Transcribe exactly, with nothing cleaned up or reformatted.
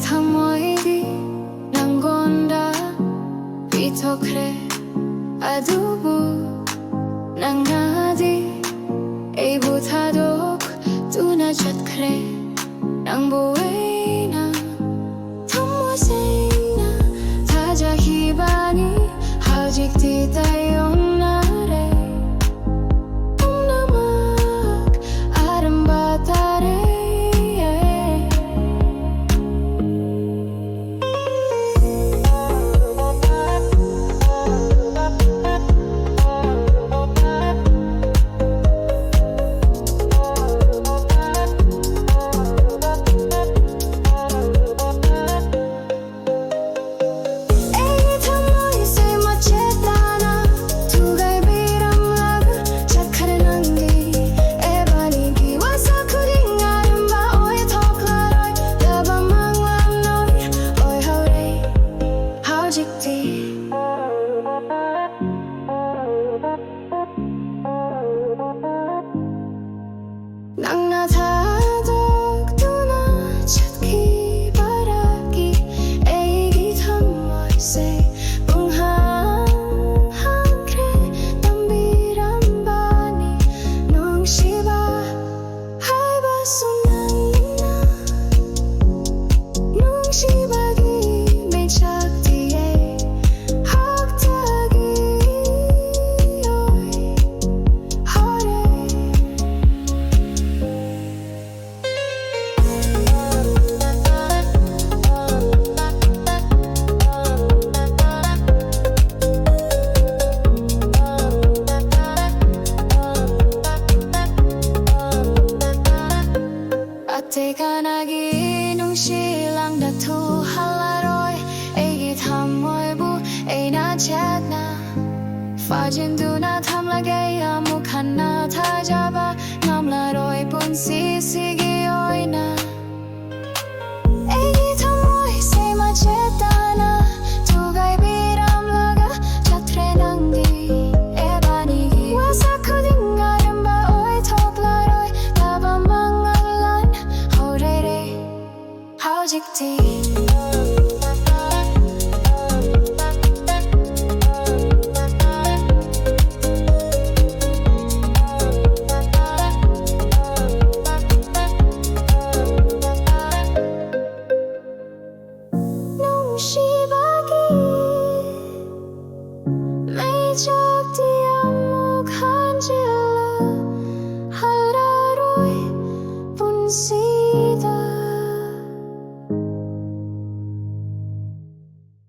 ꯊꯃꯣꯏꯗꯤ ꯅꯪꯉꯣꯟꯗ ꯄꯤꯊꯣꯛꯈ꯭ꯔꯦ, ꯑꯗꯨꯕꯨ ꯅꯪꯅꯗꯤ ꯑꯩꯕꯨ ꯊꯥꯗꯣꯛꯇꯨꯅ ꯆꯠꯈ꯭ꯔꯦ꯫ ꯅꯪꯕꯨ ꯑꯩꯅ ꯊꯃꯣꯏ ꯁꯦꯡꯅ ꯊꯥꯖꯈꯤꯕꯅꯤ, ꯍꯧꯖꯤꯛꯇꯤ ꯇꯥꯏꯌꯣꯟꯅꯔꯦ꯫ ꯄꯨꯝꯅꯃꯛ ꯑꯔꯥꯟꯕ ꯇꯥꯔꯦ꯫ ꯑꯩꯒꯤ ꯊꯃꯣꯏꯁꯦ ꯃꯆꯦꯠ ꯇꯥꯅ ꯊꯨꯒꯥꯏꯕꯤꯔꯝꯂꯒ ꯆꯠꯈ꯭ꯔꯦ ꯅꯪꯗꯤ꯫ ꯏꯕꯥꯅꯤꯒꯤ ꯋꯥꯁꯛ ꯈꯨꯗꯤꯡ ꯑꯔꯦꯝꯕ ꯑꯣꯏꯊꯣꯛꯂꯔꯣꯏꯗꯕ ꯃꯪꯂꯥꯟ ꯑꯣꯏꯍꯧꯔꯦ ꯍꯧꯖꯤꯛꯇꯤ꯫ ꯅꯪꯅ ꯊꯥꯗꯣꯛꯇꯨꯅ ꯆꯠꯈꯤꯕꯗꯒꯤ ꯑꯩꯒꯤ ꯊꯃꯣꯏꯁꯦ ꯄꯨꯡꯍꯥꯡ ꯍꯥꯡꯈ꯭ꯔꯦ꯫ ꯇꯝꯕꯤꯔꯝꯕꯅꯤ ꯅꯨꯡꯁꯤꯕ ꯍꯥꯏꯕꯁꯨ ꯅꯪꯅ꯫ ꯅꯨꯡꯁꯤꯕꯒꯤ ꯃꯩꯆꯥꯛꯇꯤ ꯑꯩ ꯍꯛꯇꯒꯤ ꯑꯣꯏꯍꯧꯔꯦ꯫ ꯑꯇꯦꯛ ꯑꯅꯥꯒꯤ ꯅꯨꯡꯁꯤ ꯂꯥꯡꯗ ꯊꯨꯍꯜꯂꯔꯣꯏ꯫ ꯑꯩꯒꯤ ꯊꯃꯣꯏꯕꯨ ꯑꯩꯅ ꯆꯦꯠꯅ ꯐꯥꯖꯤꯟꯗꯨꯅ ꯊꯝꯂꯒꯦ꯫ ꯑꯃꯨꯛ ꯍꯟꯅ ꯊꯥꯖꯕ ꯉꯝꯂꯔꯣꯏ ꯄꯨꯟꯁꯤꯁꯤꯒꯤ ꯑꯣꯏꯅ꯫ ꯑꯩꯒꯤ ꯊꯃꯣꯏꯁꯦ ꯃꯆꯦꯠ ꯇꯥꯅ ꯊꯨꯒꯥꯏꯕꯤꯔꯝꯂꯒ ꯆꯠꯈ꯭ꯔꯦ ꯅꯪꯗꯤ꯫ ꯏꯕꯥꯅꯤꯒꯤ ꯋꯥꯁꯛ ꯈꯨꯗꯤꯡ ꯑꯔꯦꯝꯕ ꯑꯣꯏꯊꯣꯛꯂꯔꯣꯏꯗꯕ ꯃꯪꯂꯥꯟ ꯍꯧꯔꯦ ꯍꯧꯖꯤꯛ꯫ Addicting.